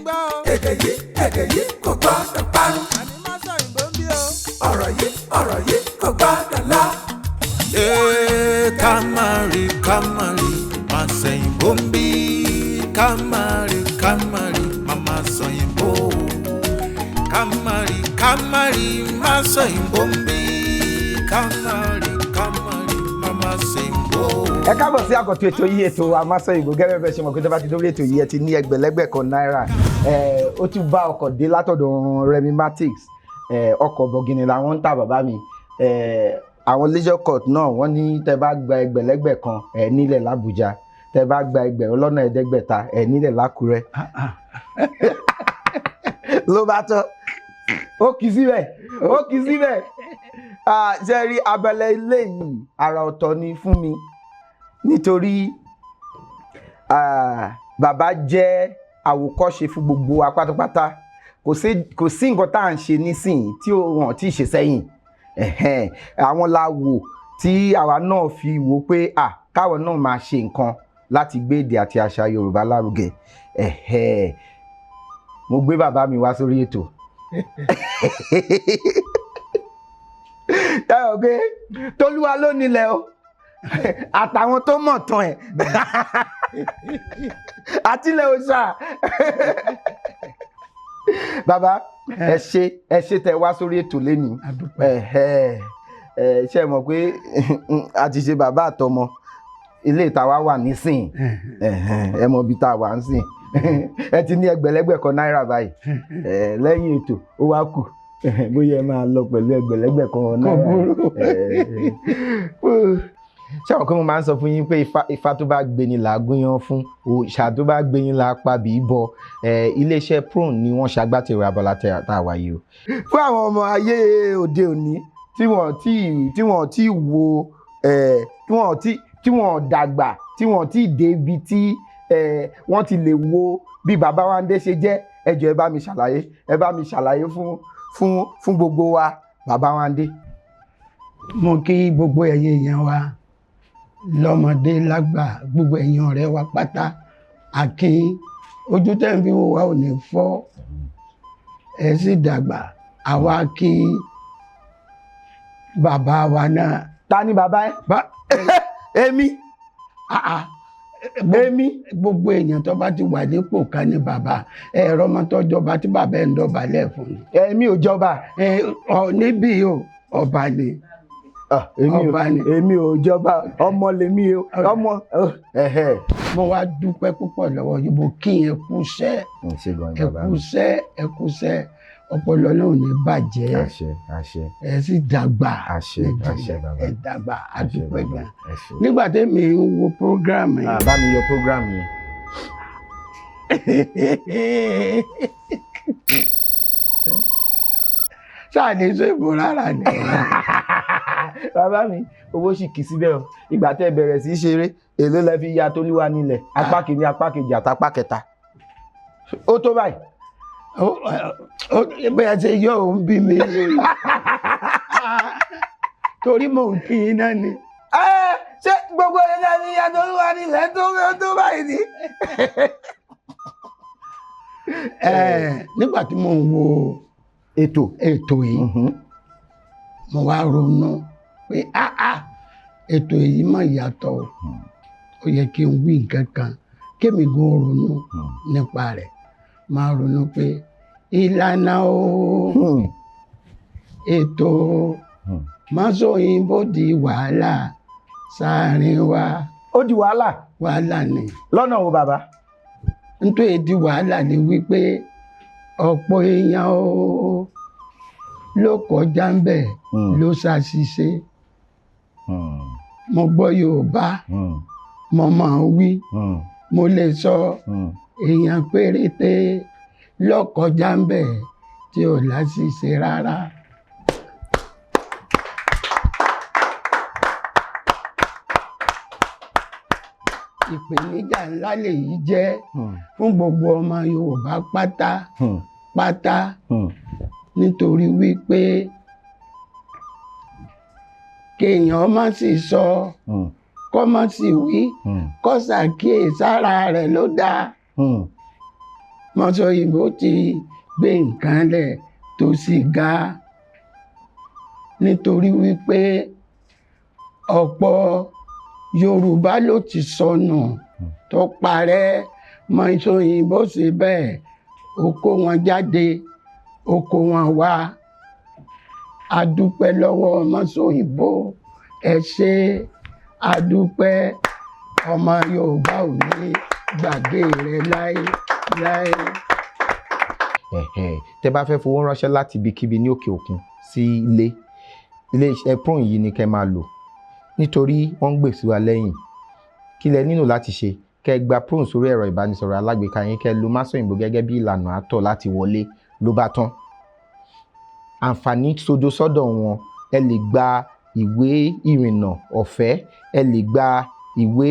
gbọ́ o. Èdè yìí kò gbọ́dọ̀ parun. Àní má sọ òyìnbó ń bí o. Ọ̀rọ̀ yìí kò gbọ́dọ̀ lọ. Ká má rí, ká má rí, má sẹ̀yìnbó ń bí. Ká má rí, ká má rí, má má sọ̀yìnbó. Ká má rí, ká má rí, má sọ̀yìnbó ń bí. Ká má rí, ká má rí, má má sẹ̀yìnbó. Ẹ káàbọ̀ sí àkọ́tún ètò yìí, ètò Àmásọ̀yìnbó. Gẹ́gẹ́ bẹ́ẹ̀ ṣe mọ̀ pé tó bá ti dórí ètò yìí, ẹ ti ní ẹgbẹ̀lẹ́gbẹ̀ kan náírà. Ó tún bá ọkọ̀ dé látọ̀dọ̀ Remi Matix. Ọkọ̀ bọ̀gìnì làwọn ń tà, bàbá mi. Àwọn leisure court náà, wọ́n ní tẹ́ bá gba ẹgbẹ̀lẹ́gbẹ̀ kan, ẹ nílẹ̀ l'Àbújá. Tẹ́ bá gba 5,000, ẹ nílẹ̀ l'Ákúrẹ́. Ló bá tán, ó kì í síbẹ̀, ó kì í síbẹ̀. Ṣe rí abẹ́lẹ̀ ilé yìí, àrà ọ̀tọ̀ ni fún mi, nítorí bàbá jẹ́ àwòkọ́ṣe fún gbogbo wa pátápátá. Kò sí nǹkan tá à ń ṣe nísìnyí tí wọ́n ti ṣe sẹ́yìn. Àwọn la wò tí àwa náà fi wò pé káwọn náà máa ṣe nǹkan láti gbé èdè àti àṣà Yorùbá lárugẹ. Mo gbé bàbá mi wá sórí ètò. Ẹ ò pé Tolúwa ló nílẹ̀ o, àtàwọn tó mọ̀ tán ẹ̀ àtìlẹ̀ òòṣà. Bàbá, ẹ ṣé, ẹ ṣé tẹ́ wá sórí ètò lẹ́nìí. Ẹ ṣe mọ̀ pé a ti ṣe bàbá àtọmọ ilé ìta wa wà nísìn. Ẹ mọ̀ ibi tá a wà ń sìn. Ẹ ti ní ẹgbẹ̀lẹ́gbẹ̀ kan náírà báyìí. Lẹ́yìn ètò, ó wá kù bóyá ẹ máa lọ pẹ̀lú ẹgbẹ̀lẹ́gbẹ̀ kan náírà. Ṣé àwọn pé mo máa ń sọ fún yín pé ifá tó bá gbé ni là á gúnyán fún, òòṣà tó bá gbé yín là á pa bí bọ. Iléeṣẹ́ Prone ni wọ́n ṣagbátẹrù abala tá a wà yìí o. Fún àwọn ọmọ ayé òde òní tí wọ́n tí wo, tí wọ́n dàgbà, tí wọ́n tí dé ibi tí wọ́n ti lè wo bí Bàbá Wándé ṣe jẹ́, ẹ jọ̀ọ́, ẹ bá mi ṣàlàyé, ẹ bá mi ṣàlàyé fún gbogbo wa Bàbá Wándé. Mo kí gbogbo ẹ̀yin èèyàn wa, lọ́mọdé lágbà, gbogbo ẹ̀yin ọ̀rẹ́ wa pátá, àkín ojú tẹ́ ń fi wò wá ò ní fọ́, ẹ sì dàgbà. Àwa kí bàbá wa náà. Ta ni bàbá ẹ? Èmi? Èmi? Gbogbo èèyàn tó bá ti wà nípò kan ní bàbá. Ẹ̀rọ ọmọ tó jọba tí bàbá ẹ̀ ń dọ̀bálẹ̀ fún ni. Èmi ò jọba. Ọ níbí o, ọba ni. Ọba ni. Èmi ò jọba, ọmọ lèmi o, ọmọ. Mo wá dúpẹ́ púpọ̀ lọ́wọ́ yìí. Mo kí yẹn kúṣẹ́, ẹ kúṣẹ́, ẹ kúṣẹ́. Ọpọlọ náà ò ní bàjẹ́. Àṣẹ, àṣẹ. Ẹ sì dàgbà. Àṣẹ, àṣẹ, bàbá. Ẹ dàgbà, àdúpẹ́ gan. Nígbà tẹ́mi ń wo program yẹn. Bá mi yọ program yẹn. Ṣáà ní sọ ìbò rárá ni. Bàbá mi, owó sì kì í síbẹ̀ o. Ìgbà tẹ́ bẹ̀rẹ̀ sí í ṣeré, èló lẹ fi ya Tolúwa nílẹ̀, apá kìíní, apá kejì àtàpá kẹta? Ó tó báyìí. Bóyá ṣe yọ òun bí mi lórí torí mò ń kí iná ni. Ṣé gbogbo ẹ̀dá ni ya Tolúwa nílẹ̀ tó báyìí ni? Nígbà tí mò ń wo ètò yìí, mo wá ronú pé ètò yìí mà yàtọ̀, ó yẹ kí n wí nǹkan kan kémi gan ronú nípa rẹ̀. Máa ronú pé ìlànà o, ètò Másọ̀yìnbó di wàhálà sáàrin wa. Ó di wàhálà? Wàhálà ni. Lọ́nà wo, bàbá? Nítorí di wàhálà ni wípé ọ̀pọ̀ èèyàn o ló kọjá ń bẹ̀ ló ṣàṣìṣe. Mo gbọ́ Yorùbá, mo máa ń wí, mo lè sọ. Èèyàn péréte ló kọjá ń bẹ̀ tí ò láṣìṣe rárá. Ìpèníjà ńlá lèyí jẹ́ fún gbogbo ọmọ Yorùbá pátá pátá, nítorí wípé kéèyàn má sì sọ, kó má sì wí, kó ṣàkíyèsára rẹ̀ ló dáa. Mọ́sọ̀yìnbó ti gbé nǹkan lẹ̀ tó sì ga, nítorí wípé ọ̀pọ̀ Yorùbá ló ti sọnù tó parẹ́. Mọ́sọ̀yìnbó sì bẹ́ẹ̀, ó kó wọn jáde, ó kó wọn wá. A dúpẹ́ lọ́wọ́ Mọ́sọ̀yìnbó, ẹ ṣé, a dúpẹ́. Ọmọ Yorùbá ò ní gbàgbé rẹ láé láé. Tẹ́ bá fẹ́ fowó ránṣẹ́ láti ibikíbi ní òkè òkun sí ilé, ilé iṣẹ́ Prone yìí ni kẹ́ máa lò, nítorí wọ́n ń gbèsè wa lẹ́yìn. Kí lẹ nílò láti ṣe? Kẹ́ gba Prone sórí ẹ̀rọ ìbánisọ̀rọ̀ alágbèéká yín, kẹ́ lo Másọ̀yìnbó gẹ́gẹ́ bí ìlànà àtọ̀ láti wọlé ló bá tán. Àǹfààní sojo sọ́dọ̀ wọn, ẹ lè gba ìwé ìrìnnà ọ̀fẹ́, ẹ lè gba ìwé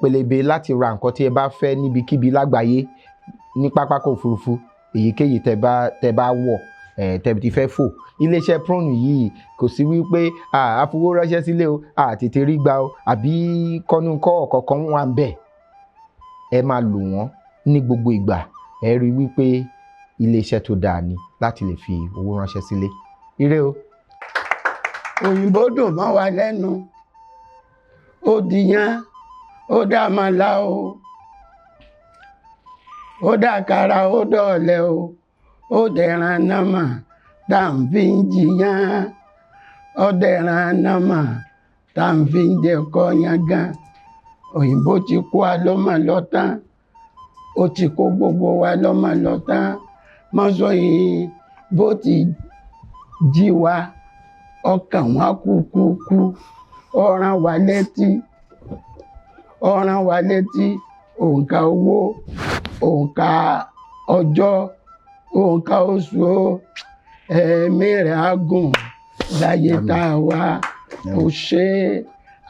pélébé láti ra nǹkan tí ẹ bá fẹ́ níbikíbi lágbàáyé ní pápákọ̀ òfurufú èyíkéyìí tẹ́ bá wọ̀, tẹ́ ti fẹ́ fò. Iléeṣẹ́ Prone yìí kò sí wípé a fowó ránṣẹ́ sílé o, a tètè rí gbà o, àbí kọ́nùkọ́ ọ̀kọ̀ọ̀kan wà ń bẹ̀. Ẹ máa lò wọ́n ní gbogbo ìgbà, ẹ rí wípé iléeṣẹ́ tó dáa ni láti lè fi owó ránṣẹ́ sílé. Ire o. Òyìnbó dùn mọ́ wa lẹ́nu, ó dìyàn, ó dá màlá o, ó dàkàrà, ó dọ̀ọ̀lẹ̀ o, ó dẹ̀ran nàmà tá à ń fi ń jiyàn, ó dẹ̀ran nàmà tá à ń fi ń jẹ̀kọ yangàn. Òyìnbó ti kó wa lọ́mọ lọ́tàn, ó ti kó gbogbo wa lọ́mọ lọ́tàn. Mọ́sọ̀yìnbó ti jí wa, ọkàn wa kú kú kú, ọ̀ràn wa létí, ọ̀ràn wa létí, òǹkà owó, òǹkà ọjọ́, òǹkà oṣù o, ẹ̀mí rẹ̀ á gùn láyé tá a wá. Ó ṣe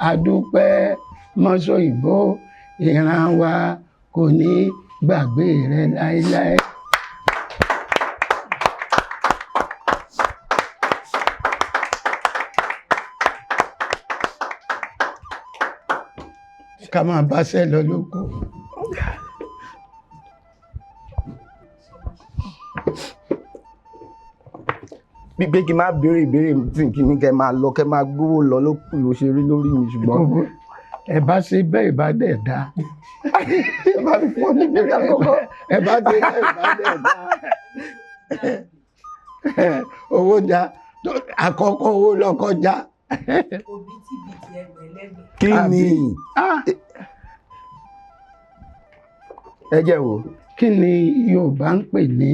àdúpẹ́ Mọ́sọ̀yìnbó, ìran wa kò ní gbàgbé rẹ láéláé. Ká máa báṣẹ́ lọ lóko. Gbígbé kí n máa béèrè ìbéèrè tí kì í ní kẹ́ máa lọ, kẹ́ máa gbówó lọ ló kù ló ṣe rí lórí mi, ṣùgbọ́n. Ẹ bá ṣe bẹ́ẹ̀ bá dẹ̀ dá. Ẹ bá mi fún ọ ní ìbéèrè àkọ́kọ́. Ẹ bá ṣe bẹ́ẹ̀ bá dẹ̀ dá. Owó já, àkọ́kọ́ owó lọ́kọ́ já. Òbítíbitì ẹgbẹ̀lẹ́gbẹ̀. Kí ni? Ẹ jẹ́ wo. Kí ni Yorùbá ń pè ní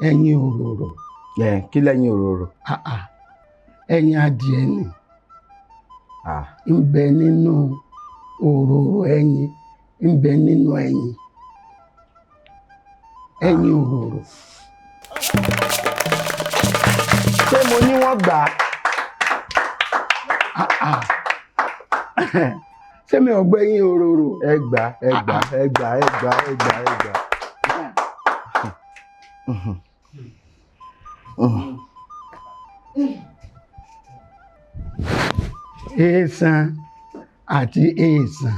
ẹyin òróró? Kí lẹ́yìn òróró? Ẹyin adìẹ ni. Ń bẹ nínú òróró ẹyin, ń bẹ nínú ẹyin. Ẹyin òróró. Ṣé mo ní wọ́n gbà á? Ṣé mi ò gbọ́ ẹyin òróró? Ẹ gbà, ẹ gbà, ẹ gbà, ẹ gbà, ẹ gbà, ẹ gbà. Èèsàn àti èèsàn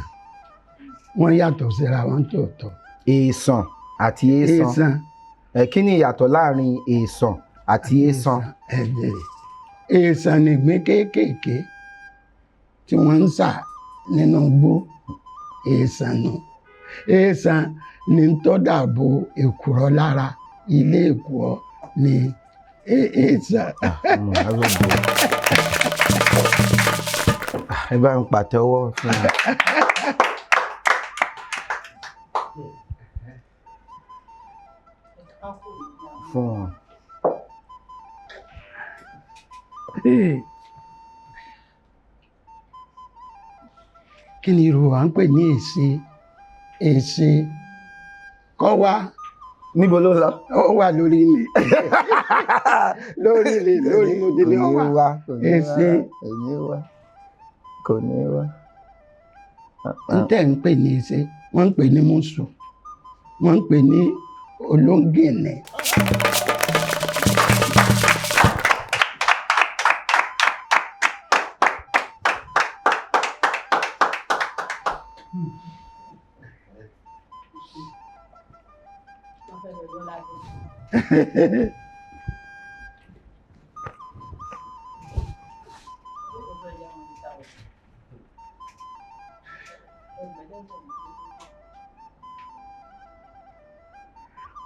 wọ́n yàtọ̀ síra wọn tòótọ́. Èèsàn àti èèsàn. Kí ni ìyàtọ̀ láàrin èèsàn àti èèsàn? Èèsàn nìgbín kéékèèké tí wọ́n ń sà nínú igbó, èèsàn nù. Èèsàn ni tó dàbò èkùrọ́ lára, ilé èkùrọ́ ni èèsàn. Ẹ bá ń pàtẹ́wọ́ fún mi. Fún wọn. Kí ni Yorùbá ń pè ní èsì? Èsì kọ́ wa. Níbo ló lọ? Ó wà lórí mi. Lórí mi, lórí mo délé ọ wà. Èsì. Kò ní wá. Kò ní wá. N tẹ́ ń pè ní èsì, wọ́n ń pè ní mùsù, wọ́n ń pè ní olóńgìní.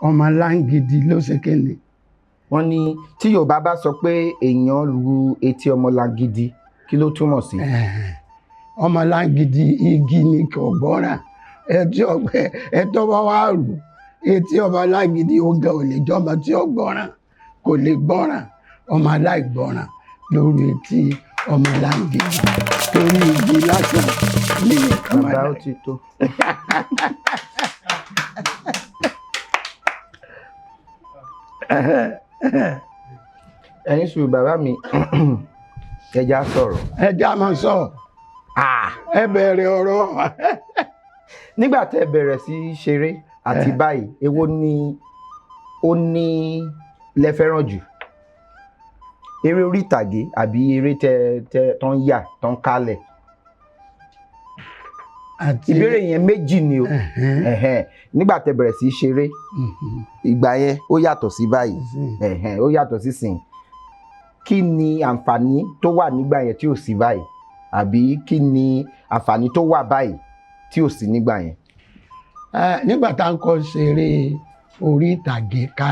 Ọmọ láǹgìdì ló ṣe kéne. Wọ́n ní tí Yorùbá bá sọ pé èèyàn lu etí ọmọ lágídí, kí ló túmọ̀ sí? Ọmọ láǹgìdì igi ni kò gbọ́ràn, ẹtí ọgbẹ ẹtọ́ bá wà rù etí ọmọ láǹgìdì oge ò lè jọmọ tí ó gbọ́ràn, kò lè gbọ́ràn, ọmọ aláìgbọ́ràn lórí etí ọmọ láǹgìdì torí igi lásán ní ọmọ Bàbá, ó ti tó. Ẹ̀yin sùn bàbá mi, ẹja sọ̀rọ̀. Ẹja máa sọ, ẹ bẹ̀rẹ̀ ọ̀rọ̀. Nígbà tẹ́ ẹ bẹ̀rẹ̀ sí í ṣeré àti báyìí, èwo ni ó ní lẹ fẹ́ràn jù, eré orí ìtàgé àbí eré tẹ tẹ tó ń yà tó ń kálẹ̀? Àti Ìbéèrè yẹn méjì ni o. Ẹ̀hẹ́n. Nígbà tẹ́ bẹ̀rẹ̀ sí í ṣeré, ìgbà yẹn ó yàtọ̀ sí báyìí. Ẹ̀hẹ́n, ó yàtọ̀ sí sìn. Kí ni àǹfààní tó wà nígbà yẹn tí ò sí báyìí, àbí kí ni àǹfààní tó wà báyìí tí ò sí nígbà yẹn? Nígbà tá à ń kọ́ ṣeré orí ìtàgé ká,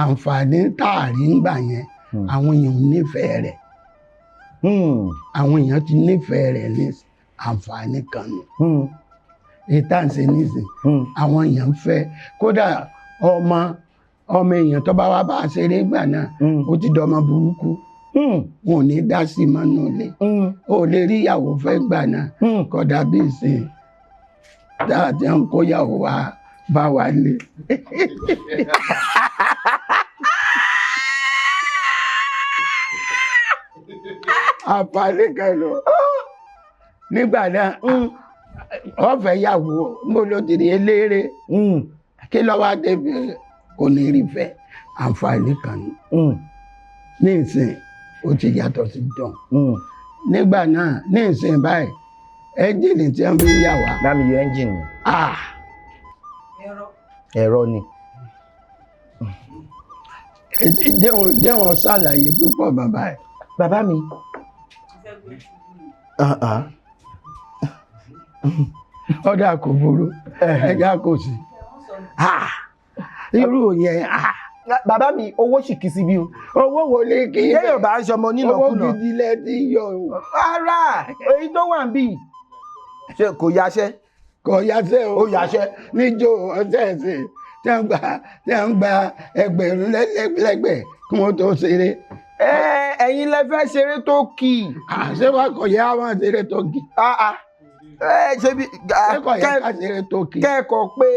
àǹfààní tá a rí ńgbà yẹn, àwọn èèyàn ò nífẹ̀ẹ́ rẹ̀. Àwọn èèyàn ti nífẹ̀ẹ́ rẹ̀ ní àǹfààní kan nù. Èyí tá à ń ṣe nísìn, àwọn èèyàn ń fẹ́, kódà ọmọ ọmọ èèyàn tó bá wá bá a ṣeré gbà náà, ó ti dọmọ burúkú, wọn ò ní dá sí i mọ́nú ilé. Ó lè rí ìyàwó fẹ́ gbà náà, kódà bí ìsìn tá a ti ń kó ìyàwó wa bá wa lé. Àǹfààní kan lọ nígbà náà, ọ̀fẹ́ yàwó mo ló ti rí eléré, kí ló wá débi kò ní rí fẹ́, àǹfààní kan ní. Ní ìsìn ó ti yàtọ̀ sí dán nígbà náà. Ní ìsìn báyìí, ẹ́ńjìnì tí wọ́n fi ń yà wá. Bá mi yọ ẹ́ńjìnì. Ah, ẹ̀rọ. Ẹ̀rọ ni. Jẹ́ wọn ṣàlàyé púpọ̀ bàbá ẹ̀. Bàbá mi. Fẹ́ gbé ṣubú ni. Ọ̀dà kò burú, ẹja kò sí. Wọ́n sọ Ah, irú yẹn, ah, Bàbá mi, owó sì kì í síbí o. Owó wo lè kí í? Téèyàn bá ń ṣọmọ Owó nínàkúnà. gidi lẹ ti yọ o. Rárá, èyí tó wà ń bì. Ṣé kò yaṣẹ́? Kò yáṣẹ́ o. Ó yaṣẹ́. Níjó ọ̀sẹ̀ ẹ̀sìn tí wọ́n gba ẹgbẹ̀rún lẹ́gbẹ̀lẹ́gbẹ̀ kí wọ́n tó ṣeré. Ẹ ẹ̀yin lẹ fẹ́ ṣeré tó kì í. Ṣé wàá kò yẹ àwọn ṣeré tó kì? Ah, ah. Ẹ ṣe bí Ṣé kò yẹ ká ṣeré tó kì? Kẹ́ẹ̀kọ́ pé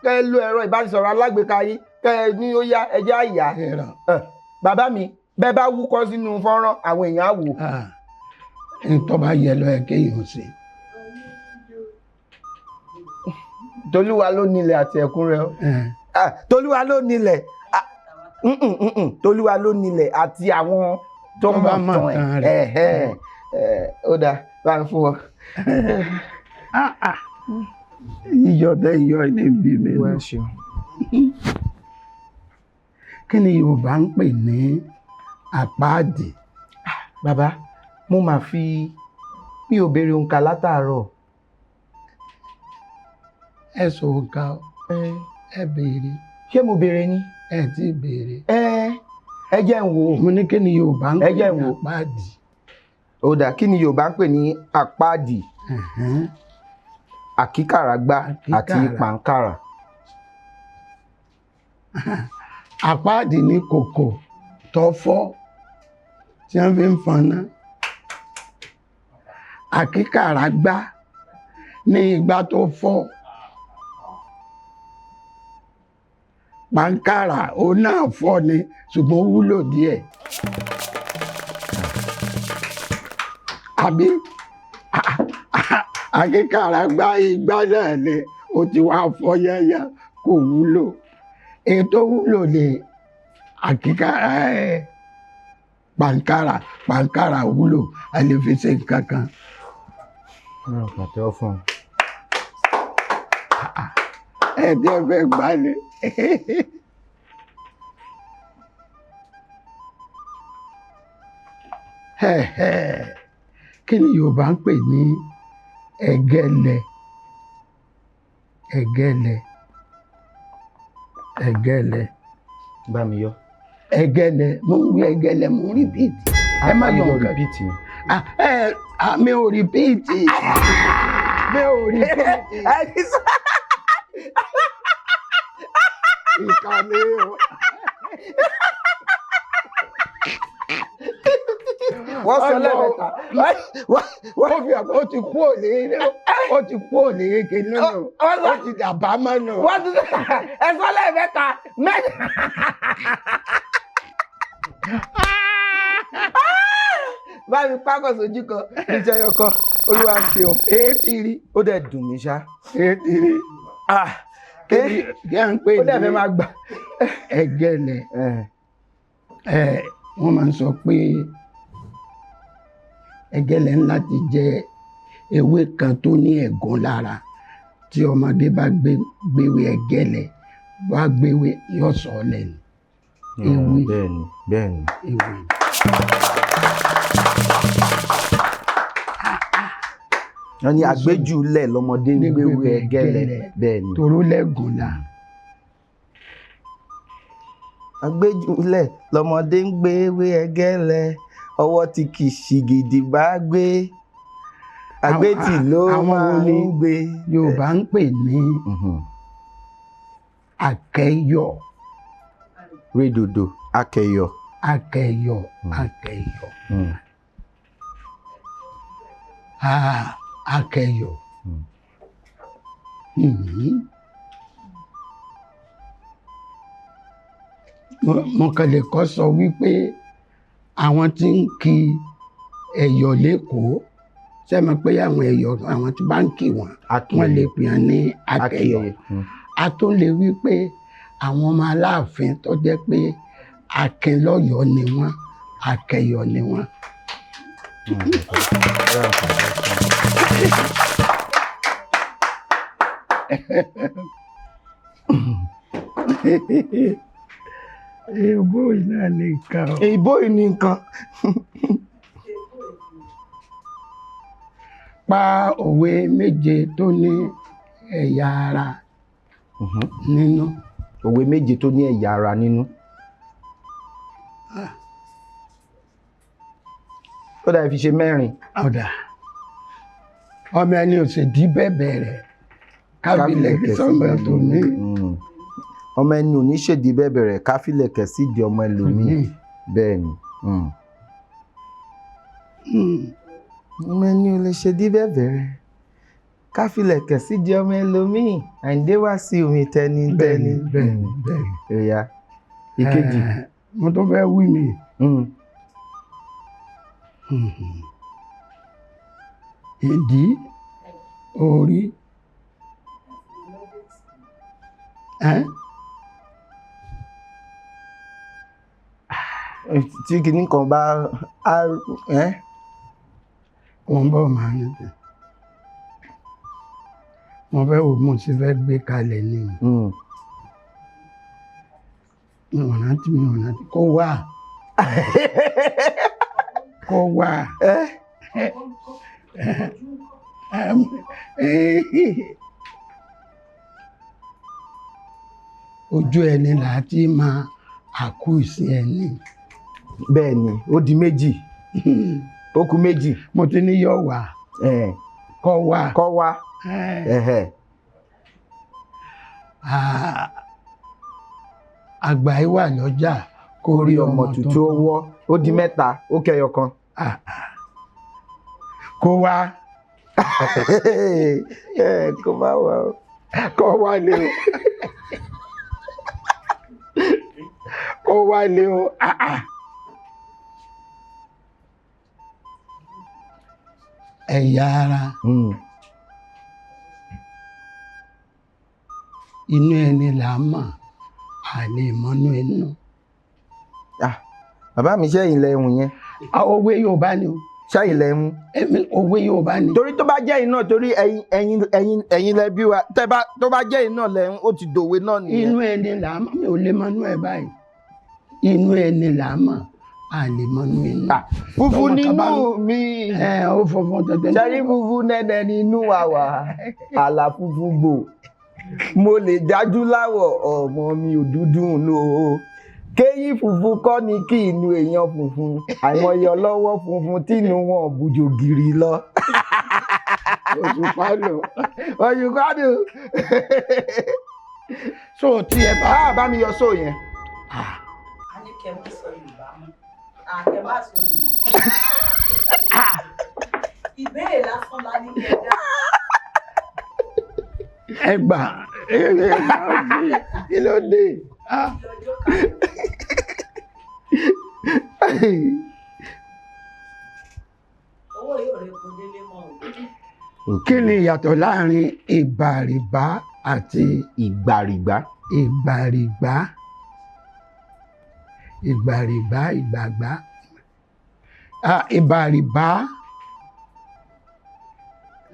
kẹ́ ẹ lo ẹ̀rọ ìbánisọ̀rọ̀ alágbèéká yín, kẹ́ ẹ ní ó yá, ẹjẹ́ àyà. Ẹ̀rọ. Bàbá mi, bẹ́ẹ̀ bá wúkọ́ sínú fọ́nrán, àwọn èèyàn á wò. Ntọ́ bá yẹ lọ ẹ kéèyàn ṣe. Tolúwa ló nílẹ̀ àti ẹ̀kún rẹ̀ o. Ah, Tolúwa ló nílẹ̀. Ah, Tolúwa ló nílẹ̀ àti àwọn tó Tó bá mọ̀ mọ̀ tán tán ẹ̀. rẹ̀. Ẹ̀hẹ́n. Ó dáa, bá ń fún ọ. Ah, ah. Iyọ̀ tẹ iyọ̀ ní bí mi nù. Ṣeun. Kí ni Yorùbá ń pè ní àpáàdì? Bàbá, mo máa fi mi ò béèrè òǹkà látàárọ̀. Ẹ sọ òǹkà o, ẹ béèrè. Ṣé mo béèrè ni? Ẹ tí ì béèrè. Ẹ jẹ́ ń wò ó. Mo ní kí ni Yorùbá ń Ẹ pè jẹ́ ń ní wò. àpáàdì? Ó dáa, kí ni Yorùbá ń pè ní àpáàdì? Àkíkàràgbá àti Àkíkàrà. pàǹkàrà. Àpáàdì ní kòkò tó fọ́ tí wọ́n fi ń fọnná. Àkíkàrà gbá ní igbá tó fọ́. Pàǹkàrà òun náà fọ́ ni, ṣùgbọ́n ó wúlò díẹ̀. Àbí àkíkàrà gbá igbá náà ni ó ti wá fọ́ yẹ́yẹ́, kò wúlò. Èyí tó wúlò ni àkíkàrà ẹ̀ pàǹkàrà. Pàǹkàrà wúlò, a lè fi ṣe nǹkan kan. Ọlọ́run pàtẹ́wọ́ fún un. Ẹ̀ẹ́dẹ́ fẹ́ gbà ni. Kí ni Yorùbá ń pè ní ẹ̀gẹ́lẹ̀? Ẹ̀gẹ́lẹ̀, ẹ̀gẹ́lẹ̀. Bá mi yọ. Ẹ̀gẹ́lẹ̀, mo ń wí ẹ̀gẹ́lẹ̀, mo ń repeat. Ẹ má yọ nǹkan. Repeat ni. Ah, ẹ ah, mi ò repeat, mi ò repeat. Ẹ ti sọ. Ìkànnì o. Wọ́n sọ lẹ́ẹ̀mẹ́ta. Ó fi hàn pé ó ti kú òní, ó ti kú òní kékeré nù, ó ti dàbá mọ́ nù. Wọ́n ti sọ, ẹ sọ lẹ́ẹ̀mẹ́ta mẹ́ta. Bá mi pákọ̀ sójú kan níjẹ́ yọkọ, olúwa ṣeun. Èétí rí. Ó dẹ̀ dùn mí ṣá. Èétí rí. Ah, Kí ni kí à ń pè ó dẹ̀ fẹ́ ní máa gbà. ẹ̀gẹ́lẹ̀? Ẹ wọ́n máa ń sọ pé ẹ̀gẹ́lẹ̀ ńlá ti jẹ ewé kan tó ní ẹ̀gún lára. Tí ọmọdé bá gbé gbéwé ẹ̀gẹ́lẹ̀ bá gbéwé, yóò sọ ọ́ lẹ́nu. Ewé. Bẹ́ẹ̀ni, bẹ́ẹ̀ni. Ewé. Wọ́n ní àgbéjúlẹ̀ lọ́mọdé ń gbéwé ẹ̀gẹ́lẹ̀, bẹ́ẹ̀ni. Toró lẹ́gùn la. Àgbéjúlẹ̀ lọ́mọdé ń gbéwé ẹ̀gẹ́lẹ̀, ọwọ́ tí kì í ṣìgìdì bá gbé, àgbétì ló Àwọn wo máa ni ń gbé. Yorùbá ń pè ní akẹ́yọ̀? Rédòdò akẹyọ. Akẹ́yọ̀, akẹ́yọ̀. Ah, akẹ́yọ̀. Mo kàn lè kọ́ sọ wípé àwọn tí ń kí ẹ̀yọ̀ lẹ́kọ̀ọ́, ṣé mọ̀ pé àwọn ẹ̀yọ̀, àwọn tí bá ń kí wọn, wọ́n lè pè wọ́n ní akẹ́yọ̀. A tún lè wí pé àwọn ọmọ Aláàfin tó jẹ́ pé Akínlọ́yọ̀ ni wọ́n, akẹ́yọ̀ ni wọ́n. Èèbó yìí náà lè kà ọ́. Ìbò yìí ní nǹkan. Pa òwe méje tó ní ẹ̀yà ara nínú. Òwe méje tó ní ẹ̀yà ara nínú. Ó dàbí fi ṣe mẹ́rin. Ọ̀dà, ọmọ ẹni ò sì dí bẹ́ẹ̀ rẹ̀ kábílẹ̀ sọ́mọ tó ní. Ọmọ ẹni ò ní ṣèdí bẹ́ẹ̀ bẹ̀rẹ̀ káfílẹ̀kẹ̀ sí di ọmọ ẹlòmíì. Bẹ́ẹ̀ ni. Ọmọ ẹni ò lè ṣèdí bẹ́ẹ̀ bẹ̀rẹ̀ káfílẹ̀kẹ̀ sí di ọmọ ẹlòmíì. Àyìndé wá sí omi tẹni tẹni. Bẹ́ẹ̀ni, bẹ́ẹ̀ni. Ẹ̀yà ìkejì. Mo tún fẹ́ wí mi. Ìdí orí. Ẹ́? Tí kinní kan bá á ẹ́. Wọ́n bọ̀ máa ń tẹ̀. Mo fẹ́ wo mo ti fẹ́ gbé kalẹ̀ ni. Mi ò rántí, mi ò rántí. Kó wà. Kó wà. Ojú ẹni là á ti máa àkúìsí ẹni. Bẹ́ẹ̀ ni, ó di méjì. Ó kù méjì. Mo ti ní yọ̀ wá. Kọ́ wá. Kọ́ wá. Àgbà yìí wà lọ́jà kó rí ọmọ tuntun ó wọ́, ó di mẹ́ta, ó kẹyọ kan. Kó wá. Kó má wá o. Kó wá lé o. Kó wá lé o. Ẹ̀yà ara. Inú ẹni là á mọ̀, àlè mọ́nú inú. Bàbá mi, ṣẹ́yìn lẹ́hùn yẹn. Òwe Yorùbá ni o. Ṣẹ́yìn lẹ ń. Èmi, òwe Yorùbá ni. Torí tó bá jẹ́ iná, torí ẹ̀yin lẹ bí wa, tẹ́ bá tó bá jẹ́ iná lẹ ń, ó ti dòwe náà nìyẹn. Inú ẹni là á mọ̀, mi ò lè mọ inú ẹ báyìí. Inú ẹni là á mọ̀, a lè mọ inú ẹni. Ah, funfun Tọmọ kan bá nínú mi. Ẹ ó funfun tẹ̀tẹ̀. Ṣẹ́rí funfun nẹ́nẹ́ nínú wa wà, àlà funfun gbò. Mo lè dájú láwọ̀, ọmọ mi ò dúdú nù o. Kéyìn funfun kọ́ ni kí inú èèyàn funfun. Àìmọye ọlọ́wọ́ funfun tínú wọn bùjò gìrì lọ. Òṣùpá lò. Òṣùpá lò. So tí ẹ bá. Bá bá mi yọ sóò yẹn. A ní kẹ́ má sọ Yorùbá mọ́. Àkẹ́ má sọ Yorùbá. Ìbéèrè lásán la ní kẹ́ dá. Ẹ gbà kí ló dé? Ọjọ́ kan. Owó yóò rẹ̀ kó délé mọ́ o. Kí ni ìyàtọ̀ láàrin ìbàrìbá àti Ìgbàrìgbà? Ìgbàrìgbà, ìgbàrìgbà, ìgbàgbà. Ìbàrìbá,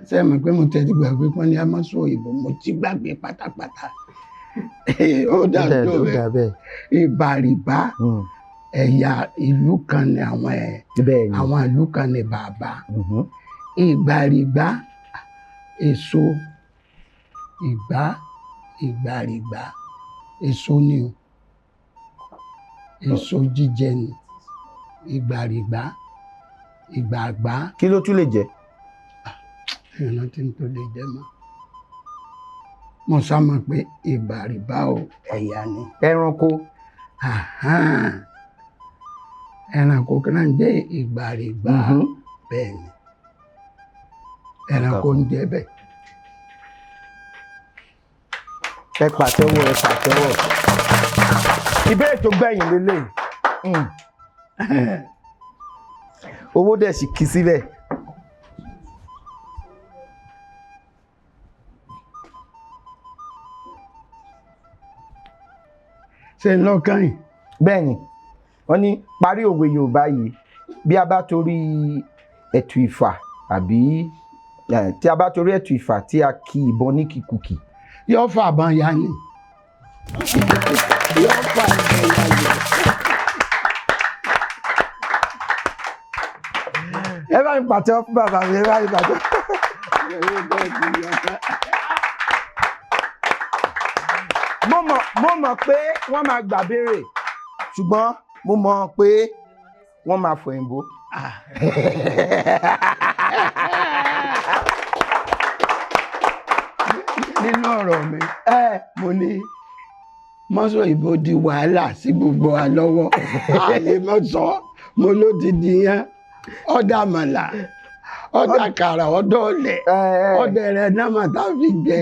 ṣé ẹ mọ̀ pé mo tẹ́tí gbàgbé pọ́n ní a máa sọ òyìnbó, mo ti gbàgbé pátápátá. Ó dà tó bẹ́ẹ̀. Ìbàrìbá, ẹ̀yà ìlú kan ní àwọn ẹ̀, àwọn ìlú kan ní bàbá. Ìgbàrìgbà, èso ìgbà, ìgbàrìgbà, èso ni o, èso jíjẹ ni ìgbàrìgbà, ìgbàgbà. Kí ló tún lè jẹ? Ìrántí tí n tó lè jẹ mọ́, mo sá mọ̀ pé ìbàrìbá o, ẹ̀yà ni. Ẹranko. Ẹranko kan náà ń jẹ́ ìgbàrìgbà. Bẹ́ẹ̀ ni, ẹranko ń jẹ́ bẹ́ẹ̀. Ẹ pàtẹ́wọ́, ẹ pàtẹ́wọ́. Ìbéèrè tó gbẹ̀yìn lélẹ̀, owó dẹ̀ sì kí síbẹ̀. Ṣé ń lọ́kàn yìí? Bẹ́ẹ̀ ni, wọ́n ní parí òwe Yorùbá yìí: bí a bá torí ẹ̀tù ìfà àbí tí a bá torí ẹ̀tù ìfà tí a kì ìbọn ní kìkùkì. Yóò fà bàn ya ni. Yóò fà bàn ya ni. Ẹ bá mi pàtẹ́wọ́ fún bàbá mi, ẹ bá mi pàtẹ́wọ́. Mo mọ̀ pé wọ́n máa gbà béèrè, ṣùgbọ́n mo mọ̀ pé wọ́n máa fọ òyìnbó. Nínú ọ̀rọ̀ mi, mo ní mọ́sọ̀ ìbò di wàhálà sí gbogbo wa lọ́wọ́, àlè mọ́sọ̀ mo ló ti di yẹn, ọ̀dà màlà, ọ̀dà kàrà, ọ̀dọ̀ ọ̀lẹ̀, ọ̀dà ẹ̀rẹ̀ náà mà tá a fi jẹ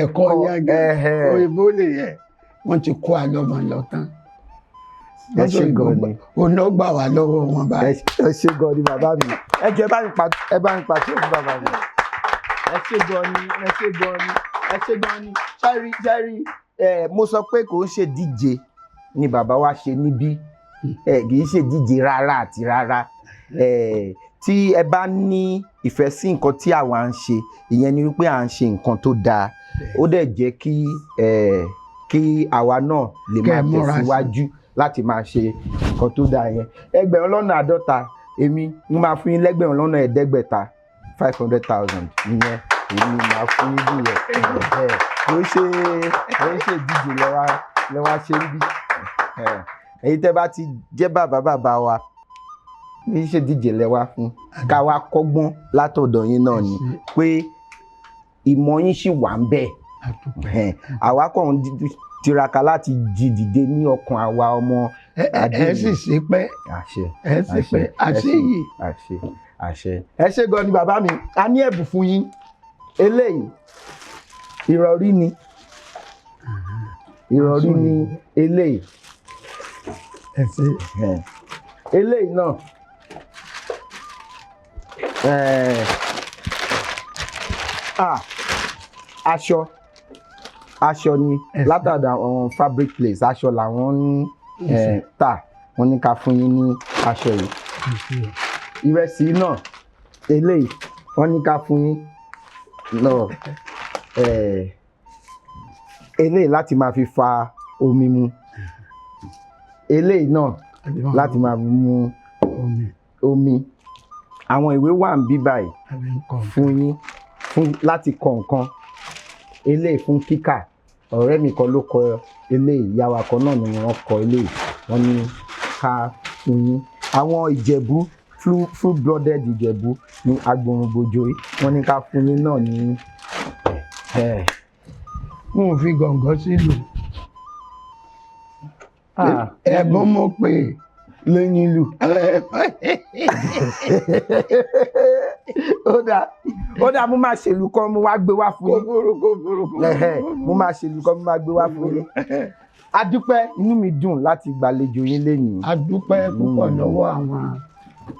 ẹ̀kọ́ yẹn gan. Òyìnbó nìyẹn, wọ́n ti kó àlọ́mọ lọ tán. Ẹ ṣé gan ni. Òun ló gbà wá lọ́wọ́ wọn báyìí. Ẹ ṣé gan ni bàbá mi. Ẹ jẹ́ ẹ bá mi pàṣẹ fún bàbá mi. Ẹ ṣé gan ni, ẹ ṣé gan ni, ẹ ṣé gan ni. Ṣẹ́rí ṣẹ́rí, mo sọ pé kò ń ṣe díje ni bàbá wa ṣe níbí, kì í ṣe díje rárá àti rárá. Tí ẹ bá ní ìfẹ́ sí nǹkan tí àwa ń ṣe, ìyẹn ni wípé à ń ṣe nǹkan tó dáa, ó dẹ̀ jẹ́ kí àwa náà lè máa tẹ̀síwájú láti máa ṣe nǹkan tó dáa yẹn. 50,000, èmi mo máa fún yín 500,000, 500,000 ìyẹn èmi máa fún yín jù yẹn. Kò ṣe kò ṣe ìdíje lọ́wọ́ ṣe ń bí. Èyí tẹ́ bá ti jẹ́ bàbá bàbá wa ní ṣe díje lẹ́wà fún, ká wá kọ́gbọ́n látọ̀dọ̀ yín náà ni pé ìmọ̀ yín ṣì wà ń bẹ̀. Àwa kàn ń tiraka láti jí dìde ní ọkàn àwa ọmọ adé. Ẹ sì ṣe pẹ́, ẹ sì pẹ́, àṣẹ yìí. Àṣẹ àṣẹ. Ẹ ṣé gan ni bàbá mi, a ní ẹ̀bùn fún yín. Eléyìí ìrọ̀rí ni, ìrọ̀rí ni eléyìí. Ẹ ṣé. Eléyìí náà aṣọ, aṣọ ni látàdà àwọn fabric place, aṣọ làwọn ń tà, wọ́n ní ká fún yín ní aṣọ yìí. Ìrẹsì náà Eléyìí wọ́n ní ká fún yín lọ, eléyìí láti máa fi fa omi mu, eléyìí náà láti máa fi mu omi. Omi. Àwọn ìwé wà ń bí báyìí àbí nǹkan. Fún yín, fún láti kọ nǹkan. Eléyìí fún kíkà. Ọ̀rẹ́ mi kan ló kọ eléyìí, ìyá wa kan náà ni wọ́n kọ eléyìí. Wọ́n ní ká fún yín. Àwọn Ìjẹ̀bú, full blooded Ìjẹ̀bú ní agbóhùngbòjò yìí, wọ́n ní ká fún yín náà ní ẹ̀. Mo ò fi gọ̀ǹgọ̀ sílùú. Ah, ẹ̀bùn mo pè. Lẹ́yìn ìlú. Ó dáa, ó dáa, mo máa ṣèlú kan, mo wá gbé wá fún Kò yín. burú, kò burú, kò Ẹhẹ́, burú. mo máa ṣèlú kan, mo máa gbé wá fún yín. A dúpẹ́, inú mi dùn láti gbàlejò yín lénìí. A dúpẹ́ púpọ̀ lọ́wọ́ àwọn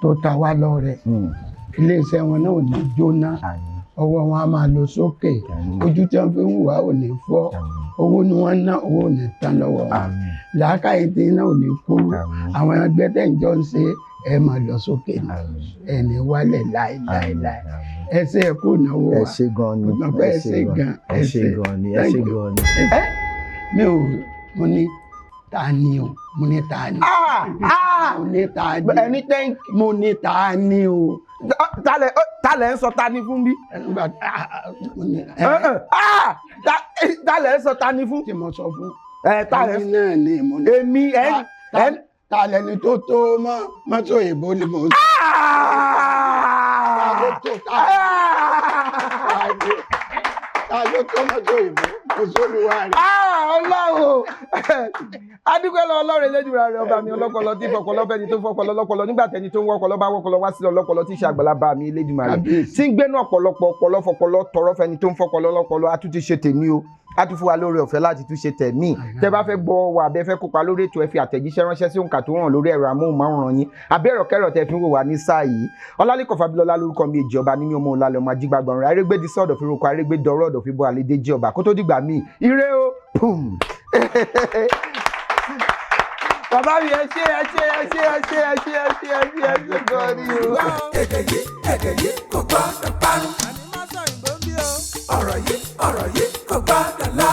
tó ta wá lọ́rẹ. Iléeṣẹ́ wọn náà ò ní jóná. Àmín. Ọwọ́ wọn á máa lọ sókè. Àmín. Ojú tí wọ́n fi ń wà ò ní fọ́. Àmín. Owó ni wọ́n ná, owó ò ní tán lọ́wọ́ wọn. Àmín. Làákàyè tí iná ò ní kúrú. Àmín. Àwọn ẹgbẹ́ tẹ̀ ń jọ ń ṣe, ẹ máa lọ sókè ní. Àmín. Ẹ ní wálẹ̀ láéláéláé. Àmín. Ẹ ṣe, ẹ kú ìnáwó Ẹ wa. ṣé gan ni. Mo mọ̀ pé ẹ ṣé gan. Ẹ ṣé gan ni, ẹ Thank ṣé you. gan ni. Mi ò, mo ní ta ni o, mo ní ta ni. Ah, ah! Mo ní ta ni. Ẹni thank Mo ní ta ni o. Talẹ̀ talẹ̀ ń sọ ta ni fún bí? Nígbà ah, mo ní ẹ. Ah! Talẹ̀ ń sọ ta ni fún? Tí mo sọ fún. Ẹ talẹ̀ Ẹni náà ni mo ní. Èmi ẹ ẹ. Ta lẹni tó tó mọ́ mọ́tò òyìnbó ni mo sọ. Ta ló tó ta ló tó mọ́tò òyìnbó mo sólúwa rẹ̀. Ah, Ọlọ́run, adúpẹ́ lọ Ọlọ́run Elédùmarè rẹ̀, ọba mi ọlọ́pọlọ tí fọpọlọ fẹ́ni tó fọpọlọ lọ́pọlọ nígbà tẹni tó ń wọ́pọlọ bá wọ́pọlọ wá sílẹ̀, ọlọ́pọlọ tí í ṣe àgbàlagbà mi Elédùmarè Kábíyèsí. tí ń gbénú ọ̀pọ̀lọpọ̀ ọpọlọ fọpọlọ tọrọ fẹ́ni tó ń fọpọlọ lọ́pọlọ. A tún ti ṣe tèmi o, a tún fún wa lórí ọ̀fẹ́ láti tún ṣe tẹ̀mí. Tẹ́ bá fẹ́ gbọ́ wa àbẹ́ fẹ́ kópa lórí ètò, ẹ fi àtẹ̀jíṣẹ́ ránṣẹ́ sí òǹkà tó hàn lórí ẹ̀rọ amóhùnmáwòrán yín àbí ẹ̀rọ kẹ́rọ̀ tẹ́ fi ń wò wá ní sáà yìí. Ọlálẹ́kọ̀ Fábílọ́lá lórúkọ mi, èjì ọba ní mi, ọmọ òǹlalẹ̀ ọmọ ajígbàgbọ̀n rẹ̀ arégbèdì sọ̀dọ̀ fi roko arégbè dọ̀rọ̀ ọ̀dọ̀ fi bọ́ àlédè jí ọba. Kó tó dìgbà míì, ire o. Pum. Bàbá mi, ẹ ṣé, ẹ ṣé, ẹ ṣé, ẹ ṣé, ẹ ṣé, ẹ ṣé, ẹ ṣé, ẹ ṣé gan ni o. Èdè yìí, èdè yìí kò gbọ́dọ̀ parun. Ọ̀rọ̀ yìí, ọ̀rọ̀ yìí kò gbọ́dọ̀ lọ.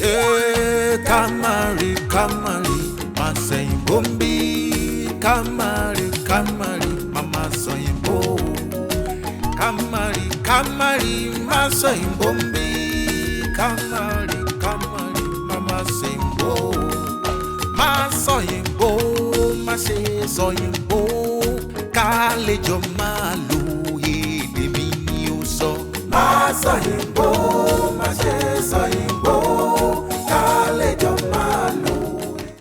Ee, ká má rí, ká má rí má sẹ̀yìnbó ń bí. Ká má rí, ká má rí má má sọ̀yìnbó. Ká má rí, ká má rí má sọ̀yìnbó ń bí. Ká má rí, ká má rí má má sẹ̀yìnbó. Má sọ̀yìnbó, má ṣe sọ̀yìnbó, ká lè jọ máa lo èdè mi ni ó sọ. Má sọ̀yìnbó, má ṣe sọ̀yìnbó.